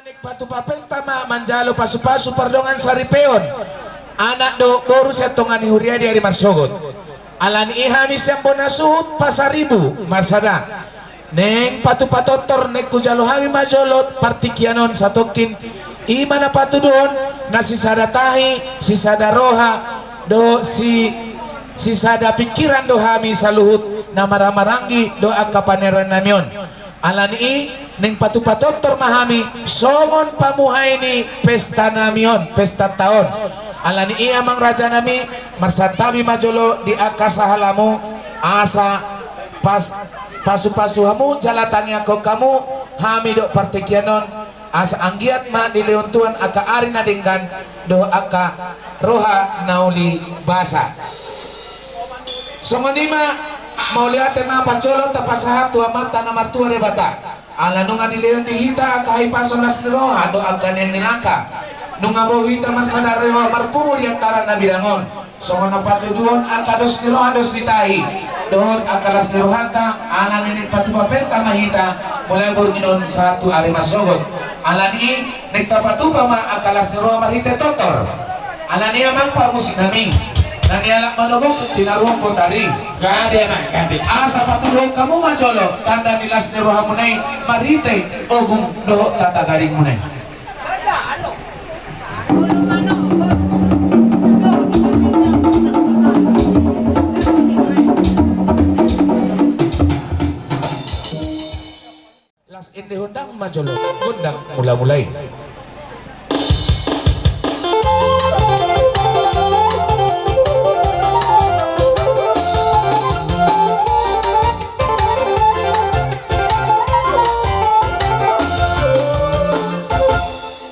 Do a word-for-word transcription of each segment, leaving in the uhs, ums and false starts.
Patupa pesta ma manjalo pasupasu pardongan saripeon anak dohot boru sian tonga ni huria di ari marsogot. Alani i hami sian bona suhut Pasaribu marsada. Naeng patupa tortor naeng hujalo hami ma jolo partingkian on satongkin. I ma na patuduhon na sisada tahi, sisada roha dohot si, sisada pingkiran do hami saluhut na marhahamaranggi dohot angka paneran nami on. Alani i naeng patupa tortor ma hami songon pamuhai ni pesta nami on, pesta ta on. Alani i amang raja nami, marsantabi ma jolo di angka sahalamu asa pas, pasupasu hamu jala tangiangkon hamu hami dohot partingkian on, asa anggiat ma dilehon Tuhan angka ari na denggan dohot angka roha na uli basa. Songon i ma, mauliate ma parjolo tapasahat tu Amanta na martua Debata. Ala nunga dilehon di hita angka hahipason las ni roha dohot angka nian ni langka. Nunga boi hita marsada roha marpungu di antara na bidang on. Songon na patuduhon angka dos ni roha dos ni tahi dohot angka las ni rohanta, alani naeng patupa pesta ma hita mulai borngin on sahat tu ari marsogot. Alani i naeng tapatupa ma angka las ni roha marhite tortor. Alani i amang parmusik nami, na nialap manogop tinaruhon botari. Gabe amang, gabe. Asa patuduhon hamu ma jolo tanda ni las ni rohamuna i marhite ogung dohot tata gadingmuna i. Las endehon dang ma jolo gondang mulamula i.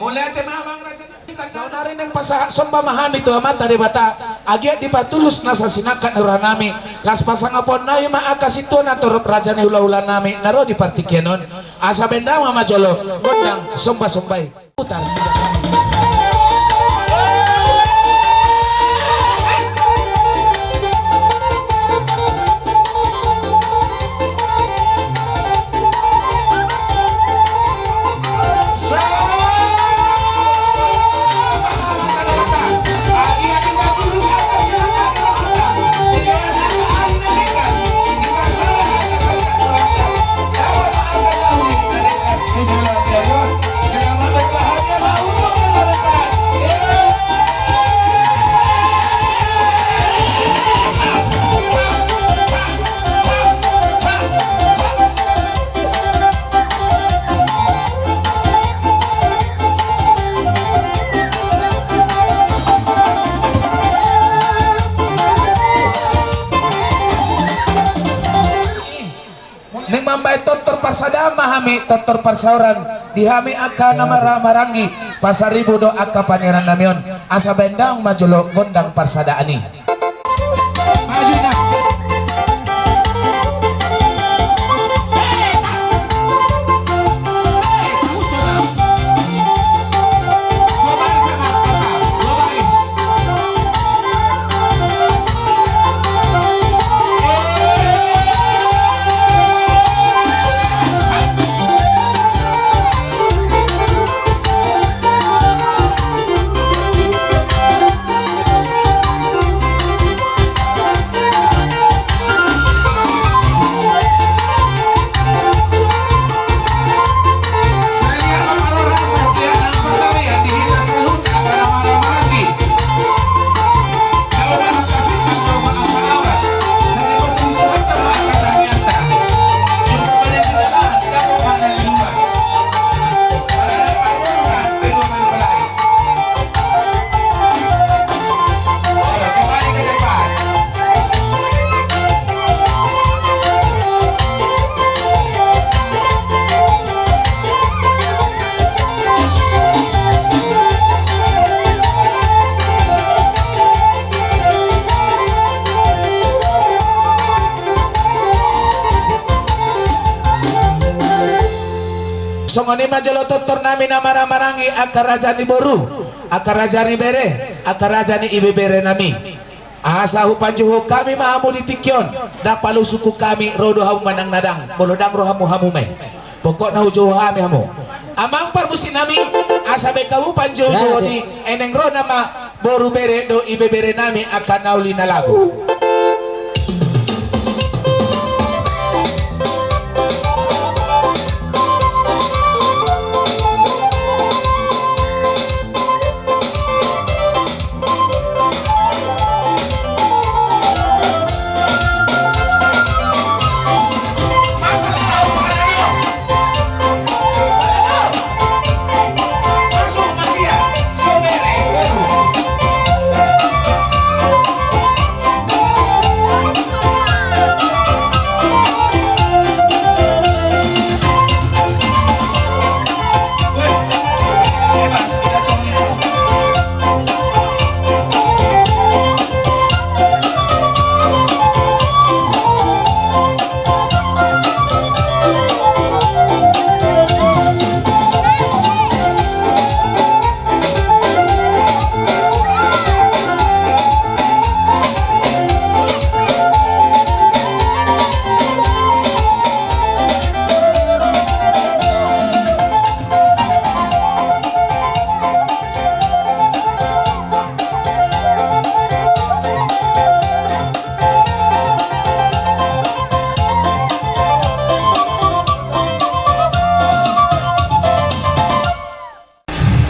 Mauliate ma amang raja nami. Saonari naeng pasahat somba ma hami tu Amanta Debata, anggiat dipatulus nasa sinangkap ni roha nami. Las pasangaphon nami ma angka sintua na torop raja ni hulahula nami na ro di partingkian on. Asa bahen damang ma jolo gondang sombasomba i. Putar. Naeng mambahen tortor parsadaan ma hami, tortor parsaoran di hami angka na marhahamaranggi Pasaribu dohot angka paneran nami on. Asa bahen damang ma jolo gondang parsadaan i. Songon i ma jolo tortor nami na marhahamaranggi angka raja ni boru, angka raja ni bere, angka raja ni ibebere nami. Asa hupanjouhon hami ma hamu di tingki on, ndang palu sungkun hami, ro do hamu manang na dang, molo ndang ro hamu, hamu ma i. Pokokna hujou hami hamu. Amang par Musik nami, asa baen hamu panjoujoon i, eneng ro nama boru bere dohot ibebere nami angka na uli na lagu.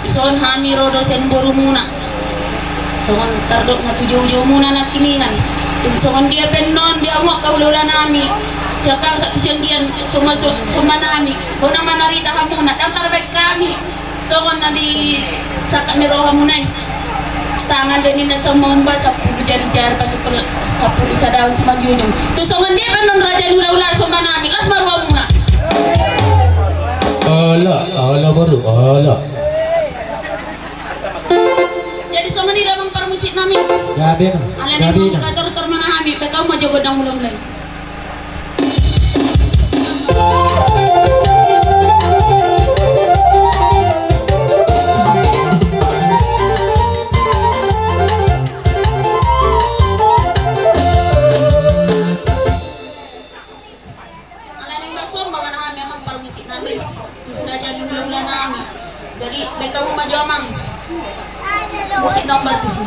Dison hami ro do sian borumuna. Songon tardok na tu joujoumuna nangkiningan. Tung songon dia pe annon di hamu angka hulahula nami, sian Kangsa tu Sianggian, soma, so-, soma nami. Bona manarita hamuna, ndang tarbaen hami. Songon na di sangkap ni rohamuna i. Tangan do ninna soma umba, sampulu jari-jari, pasampulu, sampulu sada on simanjujung. Tu songon dia pe annon raja ni hulahula soma nami, las ma rohamuna. Olo, olo boru, olo. Jadi songon i do amang parmusik nami. Gabe ma. Alani gabe ma na. Kator-tor mana hami, pe hamu ma jo gondang mula-mula i. Alani ma somba mana hami amang parmusik nami. Tu si raja ni hulahula nami. Jadi baen hamu ma jo amang. Musik na umbantu si.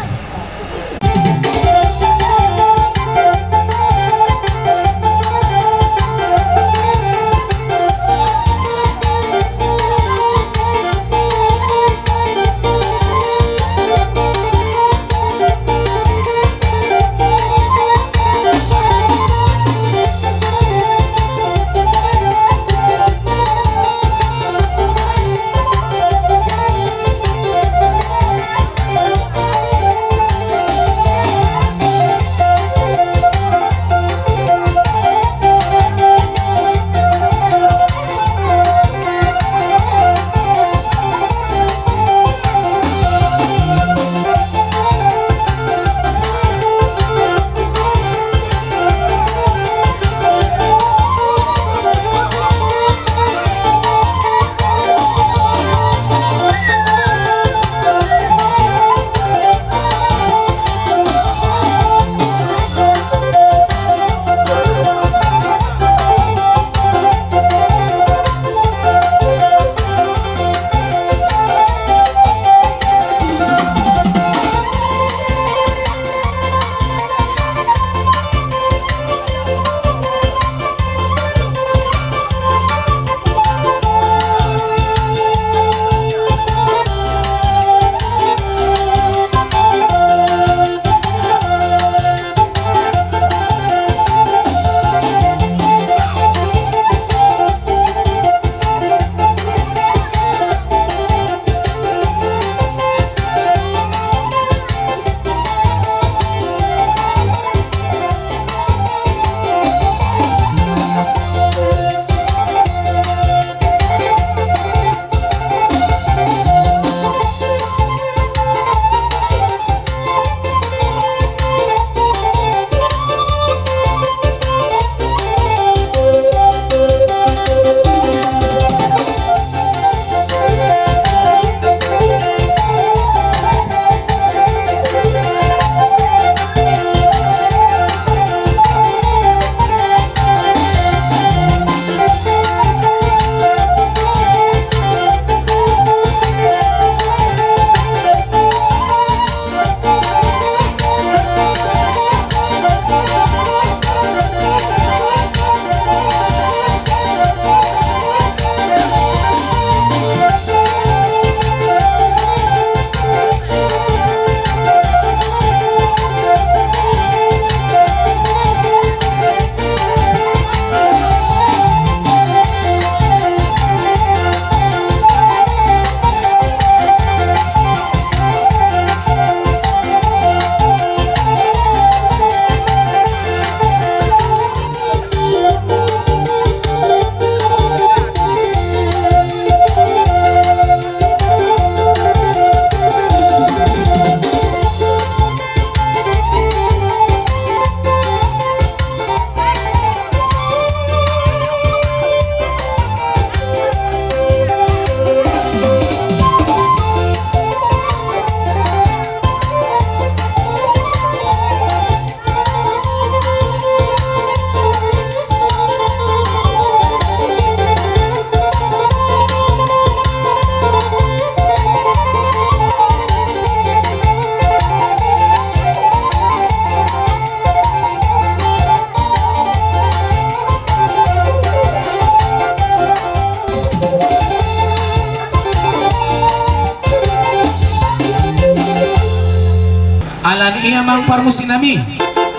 Alani i amang parmusi nami,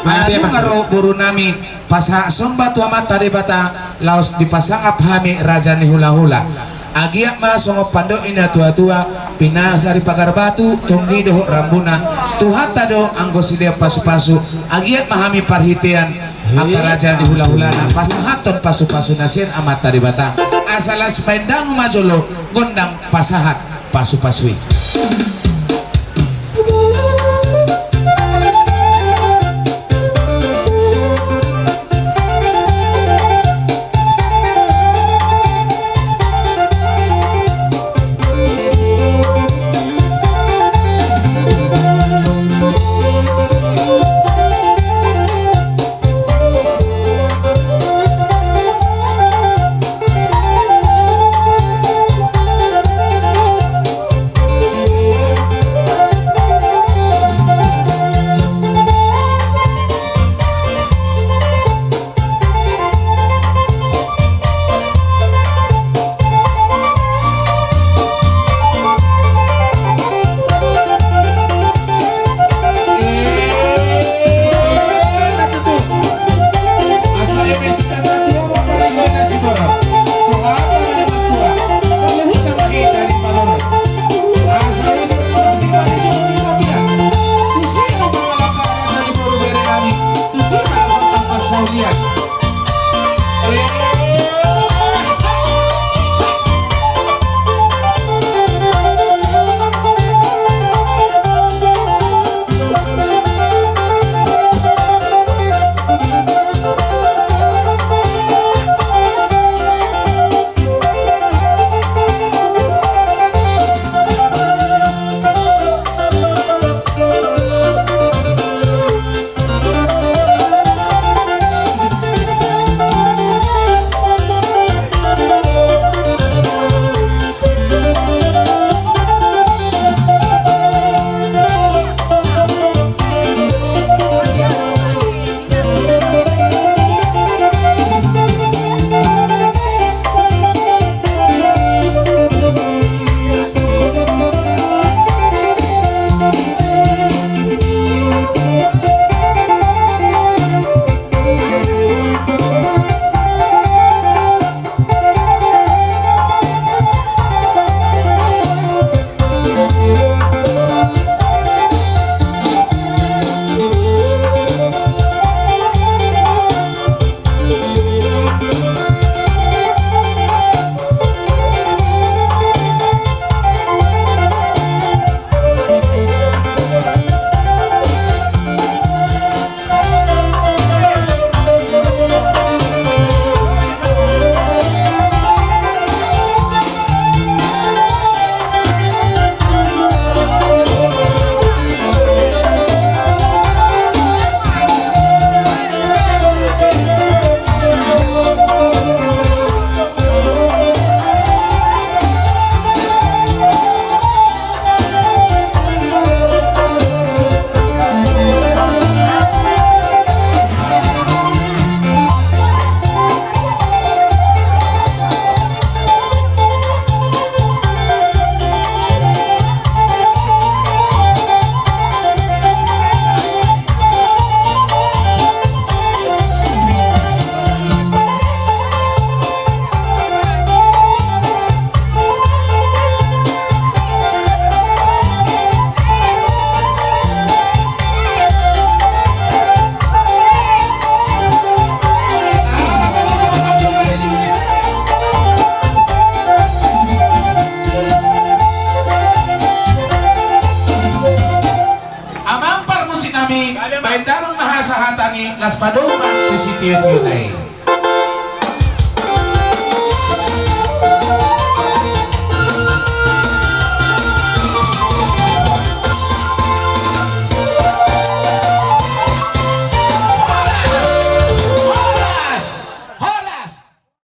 ala nunga ro boru nami pasahat somba tu Amanta Debata, laos dipasangap hami raja ni hulahula. Anggiat ma songon pandok ni natuatua, pinasari pagar batu, tonggi dohot rambuna, Tuhanta do anggo silean pasupasu. Anggiat ma hami parhitean angka raja ni hulahulana pasahathon pasupasu na sian Amanta Debata. Asa las paendang ma jolo gondang pasahat pasupasu i. Amang parmusi nami, baen damang ma hasahatan i, laos padomu ma tu sitiotio na i.